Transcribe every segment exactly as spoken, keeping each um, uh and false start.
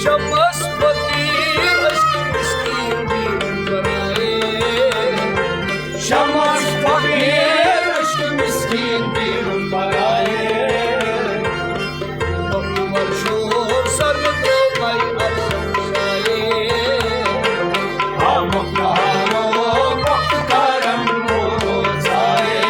شمس فقیر عشق مسکین بیرون برائے۔ شمس فقیر عشق مسکین بیرون برائے۔ مخدومر شور سر دو مائی ارسم شائے۔ ہم کارو وقت کارم روزائے۔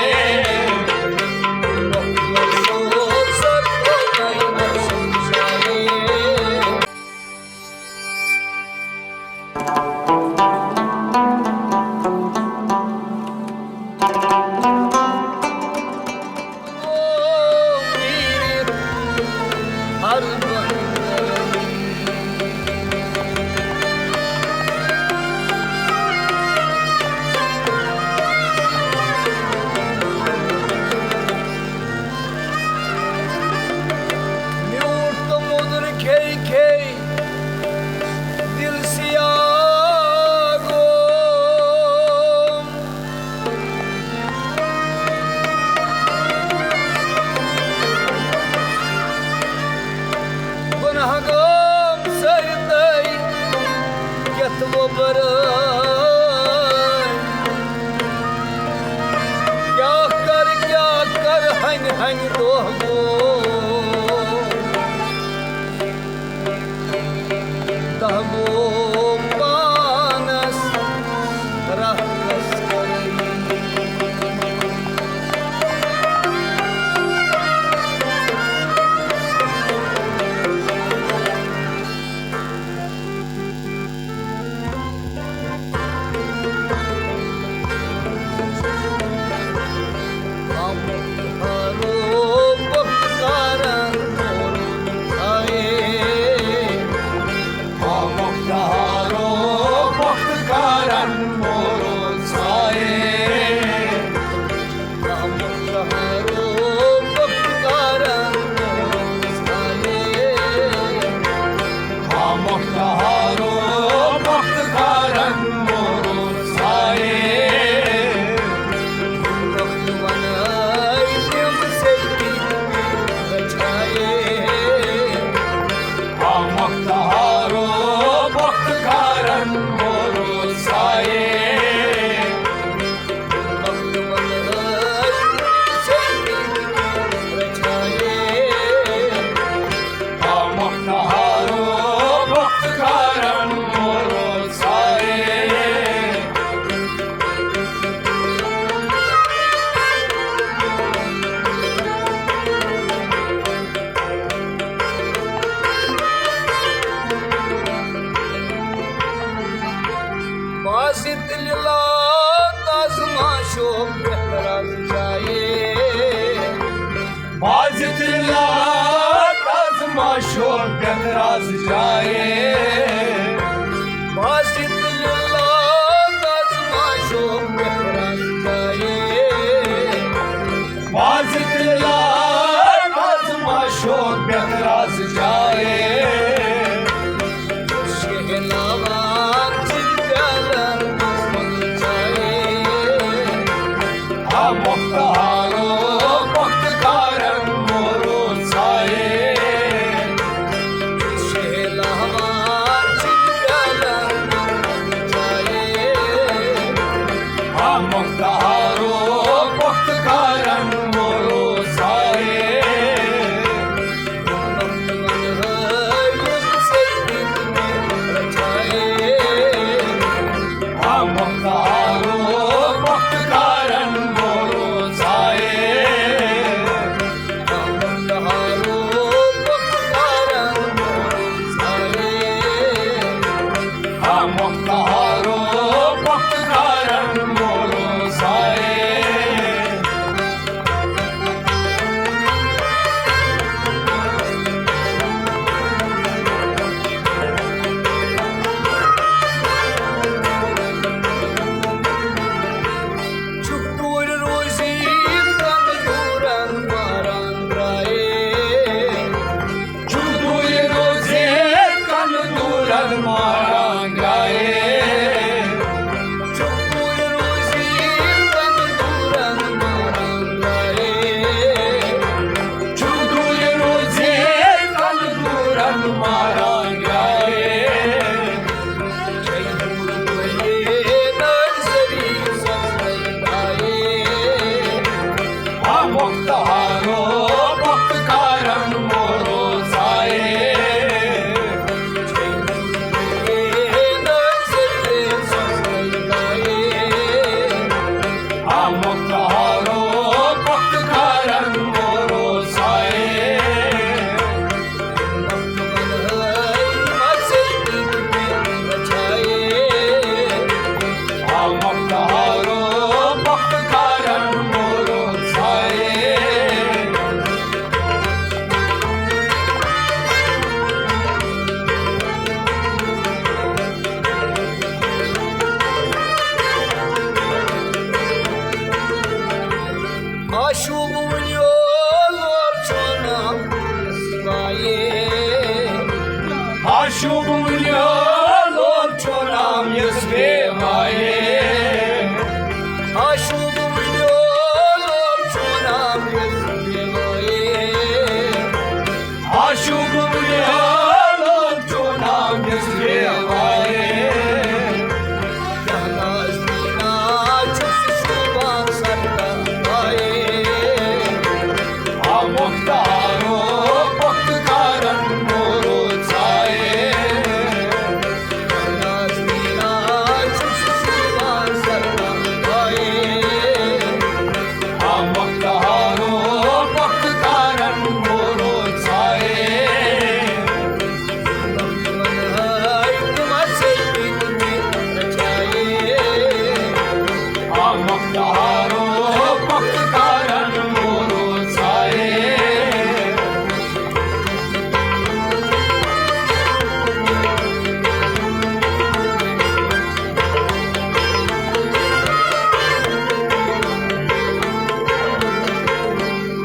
میوٗٹھ تہٕ موٚدُر کھے کھے دِل سیاہ گوٚو۔ گۄناہ گٲم سٲرتَے یَتھ وۄبرٲے۔ کیٛاہ کَر، کیٛاہ کَر، ہَنہِ ہَنہِ دۄہ گوٚو۔ دَہ گوٚو پانَس رَتھ تَسکَرٕے۔ باسط لیلا تازما شوق بہتر از جائے۔ باسط لیلا تازما شوق بہتر از جائے۔ باسط لیلا تازما شوق بہتر از جائے۔ باسط لیلا تازما شوق بہتر از جائے۔ شہلاوان چھ پیالن منٛز منٛزٕ چائے۔ آ مختارو، مختارن مورو سائے۔ شہلاوان شوبہٕ ؤنیو لوگ چھُ نام یَس بے وایے۔ آ شوبہٕ ؤنیو لوگ چھُ نام یَس بے وایے۔ آ شوبہٕ ؤنیو لوگ چھُ نام یَس بے وایے۔ کیٛاہ ناز دیٖنا چھُ سُہ شوبان سرکار وایے۔ آ مۄختارو پۄختہٕ کارن مورو ژایے۔ ناز دیٖنا چھُ سُہ شوبان سرکار وایے۔ آ مۄختارو پۄختہٕ کارن مورو ژایے۔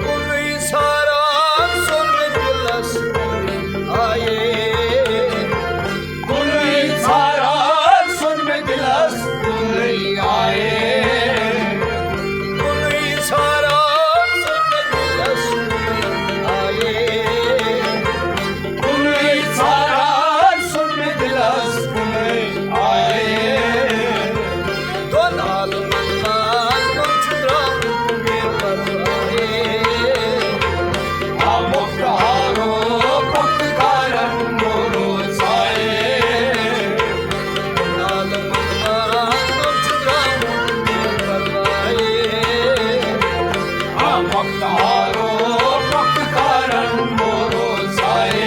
کُنُے ژھاران سوٚن مےٚ دِلس آیے۔ کُنُے ژھاران سوٚن مےٚ دِلس کُنُے آیے۔ کُنُے ژھاران سوٚن مےٚ دِلس کُنُے آیے۔ کُنُے ژھاران سوٚن مےٚ دِلس کُنُے آیے۔ دۄن عالمن منٛز کم چھُ درٛامُت بے پرواہے۔ آ مۄختارو پۄختہٕ کارن مورو ژایے۔ دۄن عالمن منٛز کم چھُ درٛامُت بے پرواہے۔ آ مۄختارو پۄختہٕ کارن مورو ژایے۔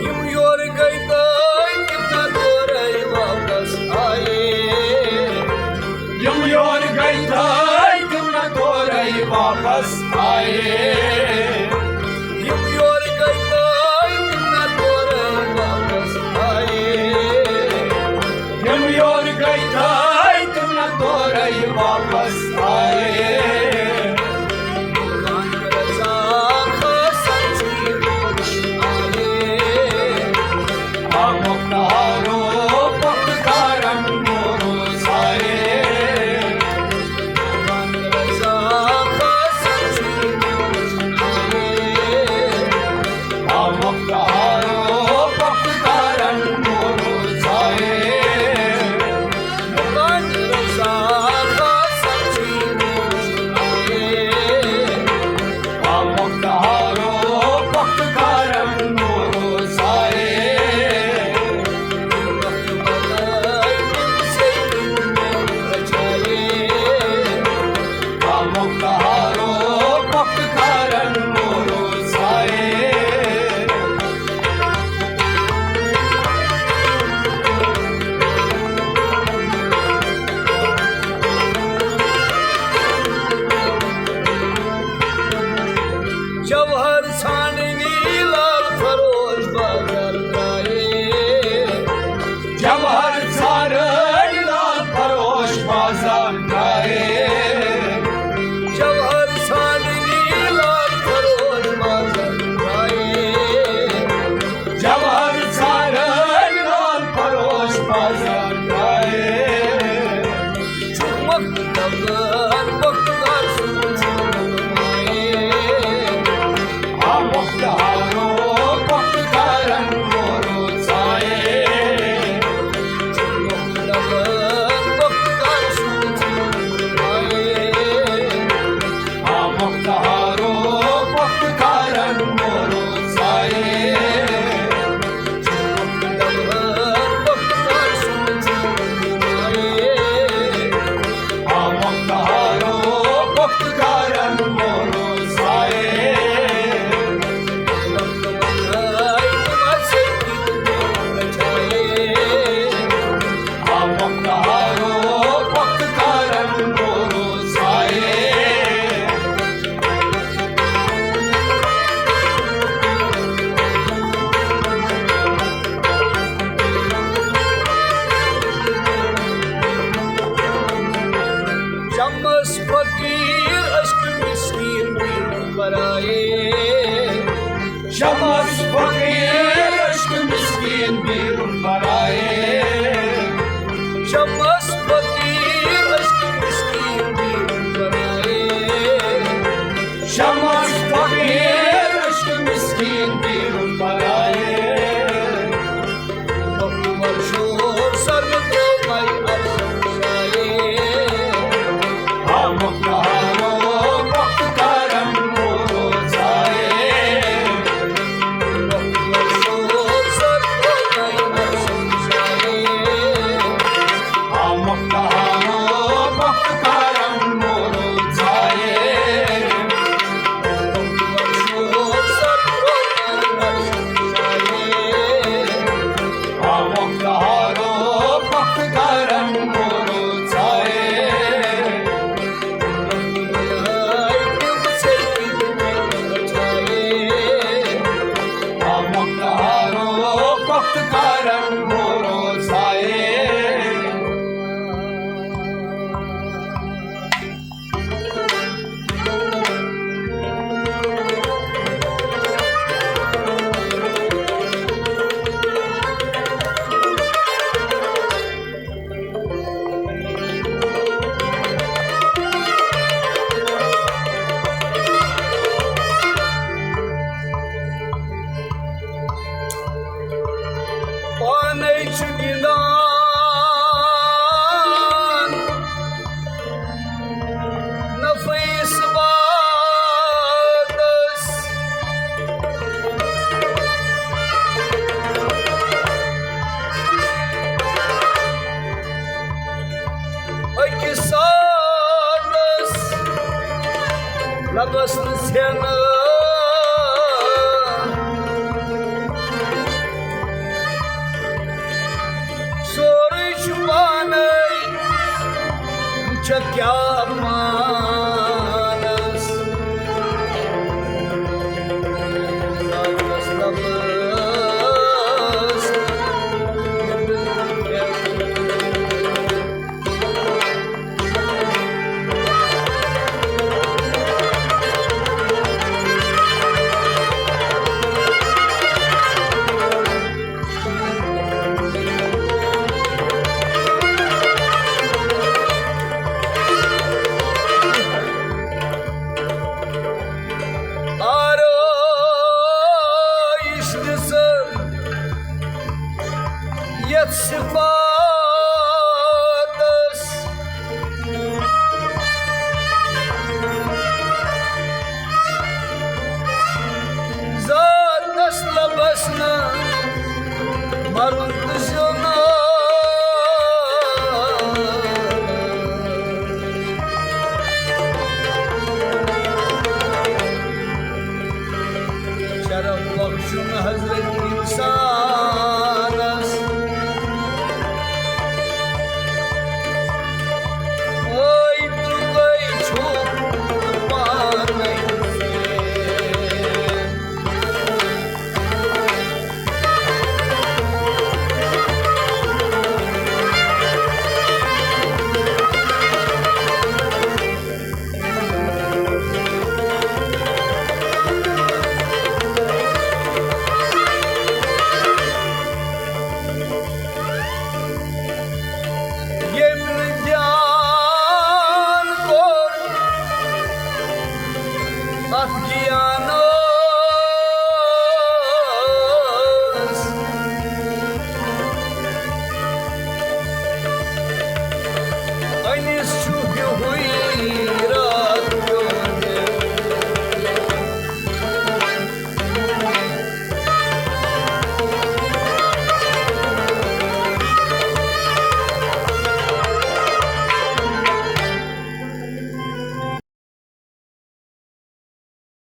یِم یورٕ گٔے تہٕ تِم نہ تورَے واپس آیے۔ یِم یورٕ گٔے تہٕ تِم نہ تورَے واپس آیے۔ یِم یورٕ گٔے تہٕ تِم نہ تورَے واپس آیے۔ یِم یورٕ گٔے تہٕ تِم نہ تورَے واپس آیے۔ جوہر ژھانڈنی لال فروش بازار درٛایے۔ جوہر ژھانڈنی لال فروش بازار درٛایے۔ جوہر فقیر عشق مسکین بیرون برائے۔ شمس فقیر عشق مسکین بیرون برائے۔ شمس فقیر عشق مسکین بیرون برائے۔ شمس فقیر عشق مسکین بیرون برائے۔ پانے چھُ گِنٛدان نفیس بادس۔ أکِس سادس لبس نہٕ ژھٮ۪نہٕ۔ سورُے چھُ پانے، وٕچھکھ کیٛاہ پانس۔ آرٲیِش دِژٕن یَتھ صِفاتَس۔ ذاتس لبس نہٕ مرُن تہٕ زیُن۔ شرف بخشُن حضرت انسان